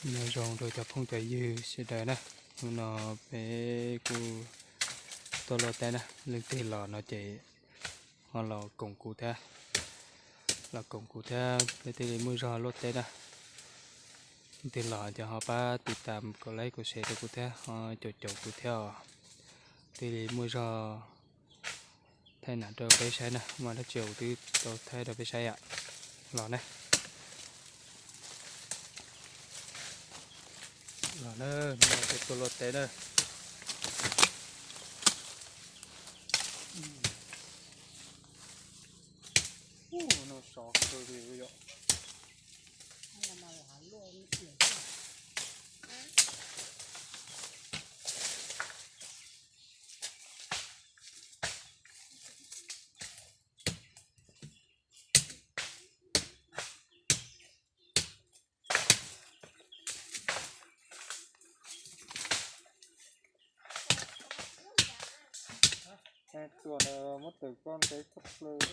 Nyob zoo rau cov phooj cov ywg sawv daws na, hnub no peb kuj tuaj luaj teb na, leej twg los no ces ho los koom kuv thiab, los koom kuv thiab peb thiaj li muaj zog luaj teb na. Leej twg los ces ho pab tiv tas kom like kom share rau kuv thiab, ho caum caum kuv thiab os. Thiaj li muaj zog thaij nam rau peb saib na, muaj dab tsi kuv twb tau thaij rau peb saib yom. Los ne, los na, hnub no peb tuaj luaj teb na. Ub, no sov kawg li yom. Tuaj no muab tawm koj nqe tshaj plaws.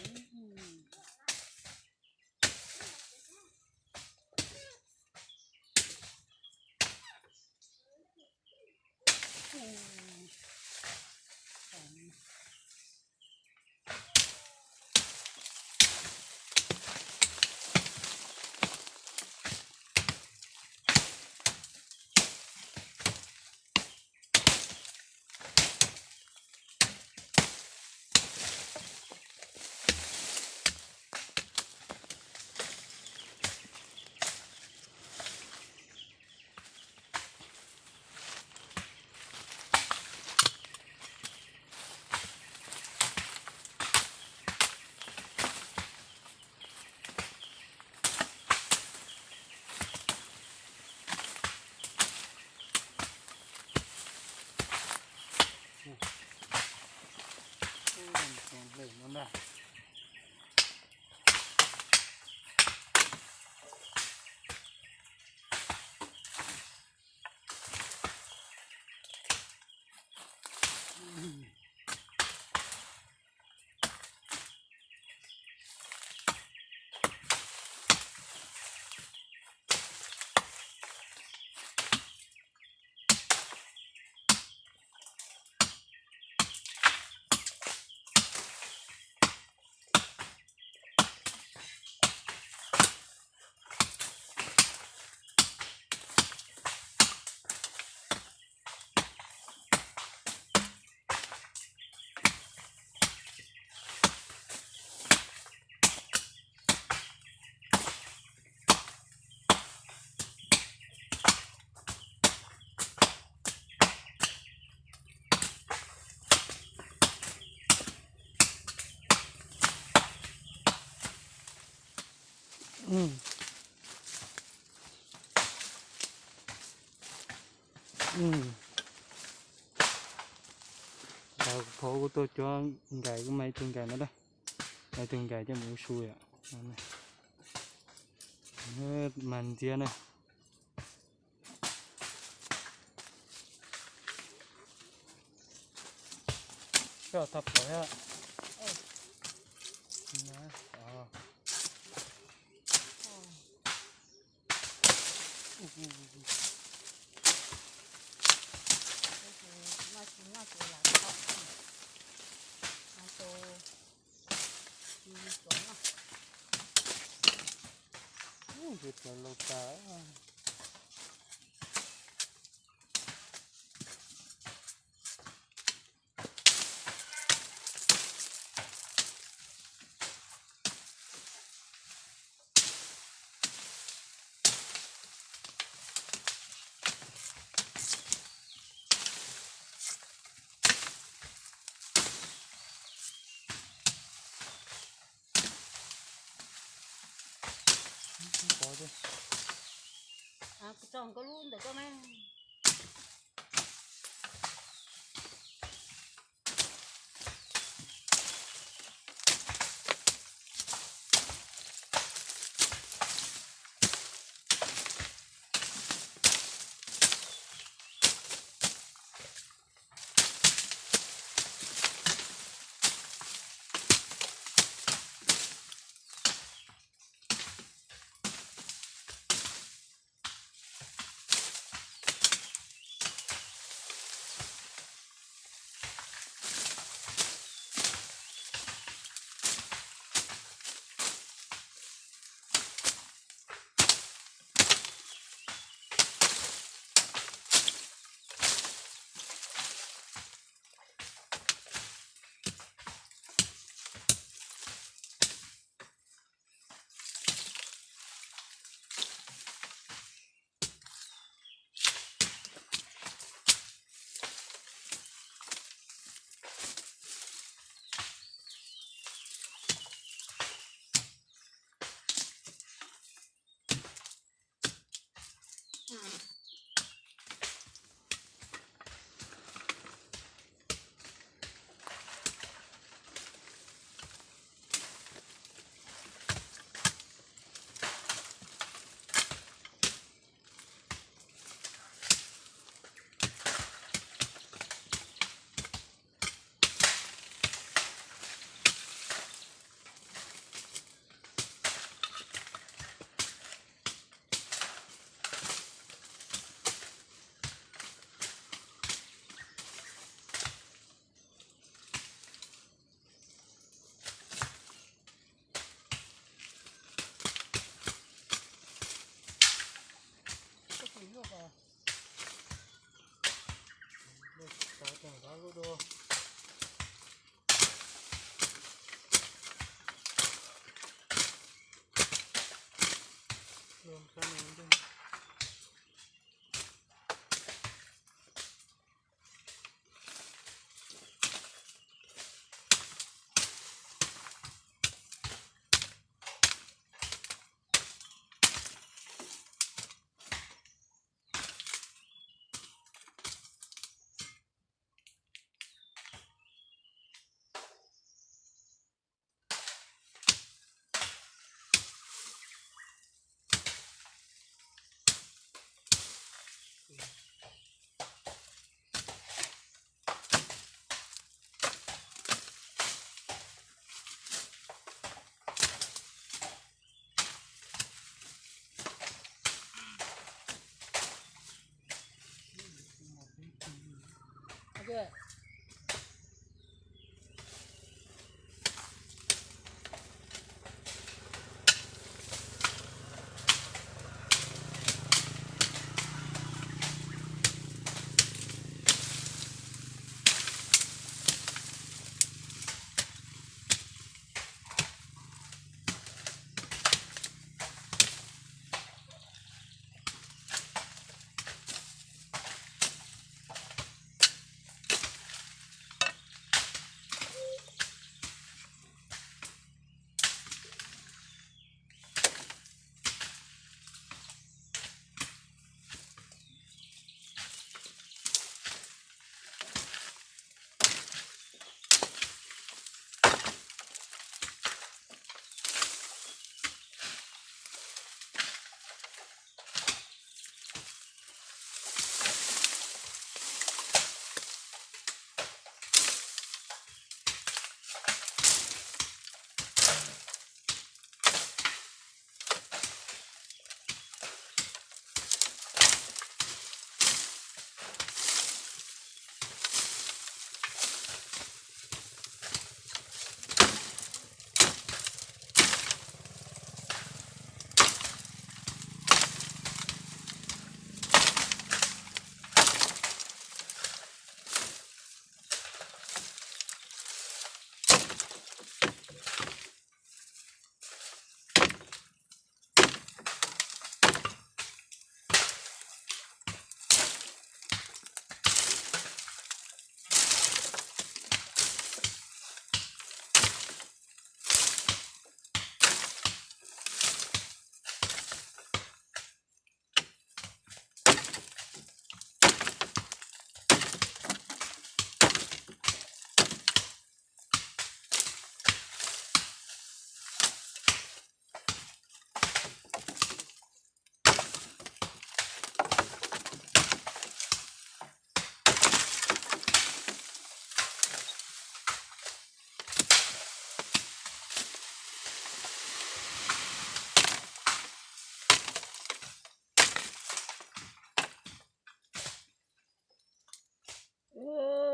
Qhov kuv tuaj cuab nkais kuj mas ib tug nkais no, ib tug nkais coj mus ua su yom. Mas ntxiab na. Coj tag plaws. Ub, ces txawv laus tas. Kuv tso koj lub ntawm koj me.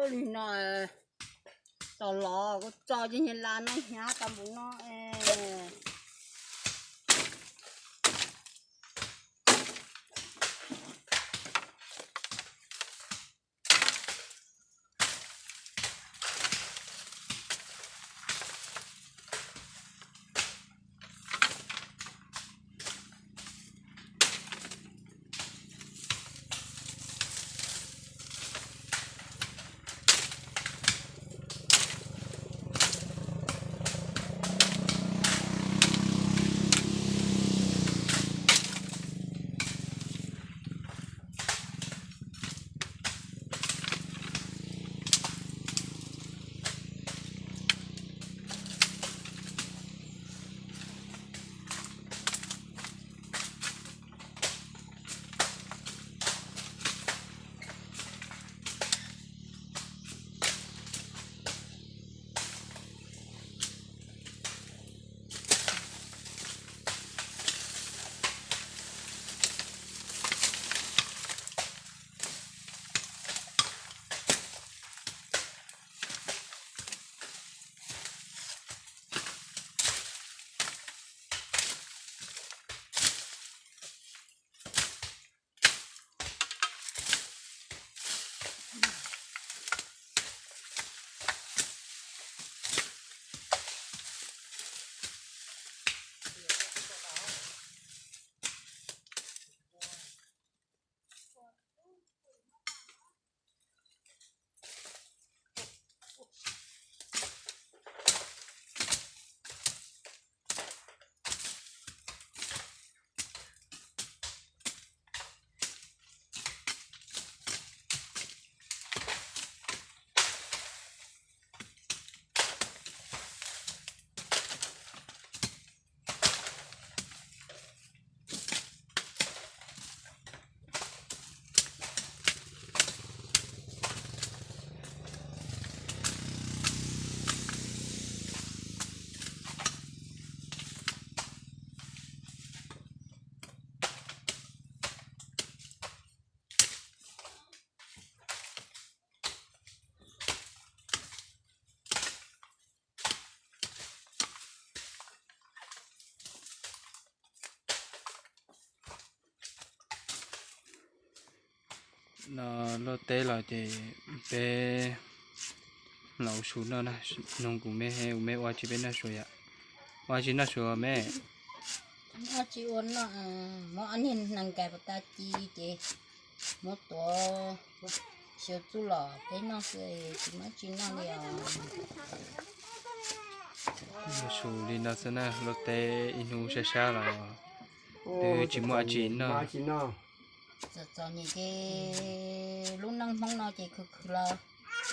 Li no, tau los kuv tso cov niag la no hnyav tau npaum no es. No luaj teb los ces peb los ua su noj na, nug kuv me, ua me ua tsi peb noj su yom. Ua tsi noj su me? Ua tsi ua noj, muab ob niag nees kais puas tas ci ces muab tuav xyaw txuj lom peb noj xwb, tsis muaj tsi noj li os. Noj su li no xwb na, luaj teb ib hnub sab sab los twb tsis muaj tsi noj. Txom txom nyem ces lub neej Hmoob no ces khwv khwv los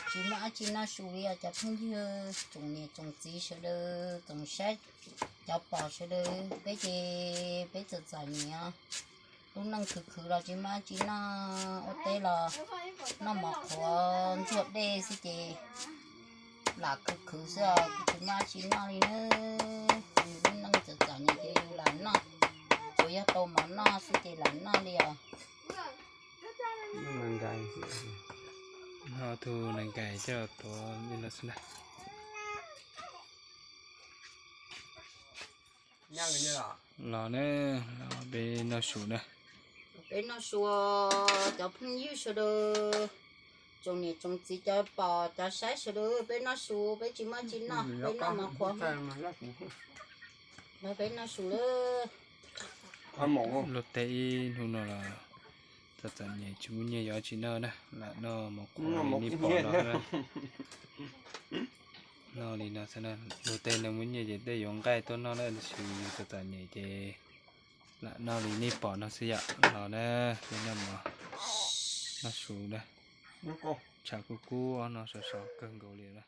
tsis muaj dab tsi noj su li os cov phooj ywg, tsoom niam tsoom txiv sawv daws, tsoom saib, cov pom sawv daws, peb ces peb txom txom nyem os. Lub neej khwv khwv los tsis muaj dab tsi noj, ua teb los noj mov qhuav ntxuag dej xwb ces lam khwv khwv xwb os, kuj tsis muaj dab tsi noj li nawb. Yus lub neej txom txom nyem ces yus lam noj, tsuas yog tau mov noj xwb ces lam noj li os. Noj tug nees kais coj tuav li no xwb na. Los na, los peb noj su na. Peb noj su, cov phooj ywg sawv daws, tsoom niam tsoom txiv, cov pom cov saib sawv daws, peb noj su, peb tsis muaj dab tsi noj, peb noj mov qhuav. Peb noj su lawm. Luaj teb ib hnub no los txom txom nyem tsis muaj nyiaj yuav dab tsi noj na, lam noj mov qhuav li nej pom no. Noj li no xwb na, luag tej neeg muaj nyiaj ces tej yuav nqaij tuaj noj na, tab sis yus txom txom nyem ces lam noj li nej pom no xwb yom. Los na, peb noj mov, noj su na, tshav kub kub no sov sov kawg nkaus li na.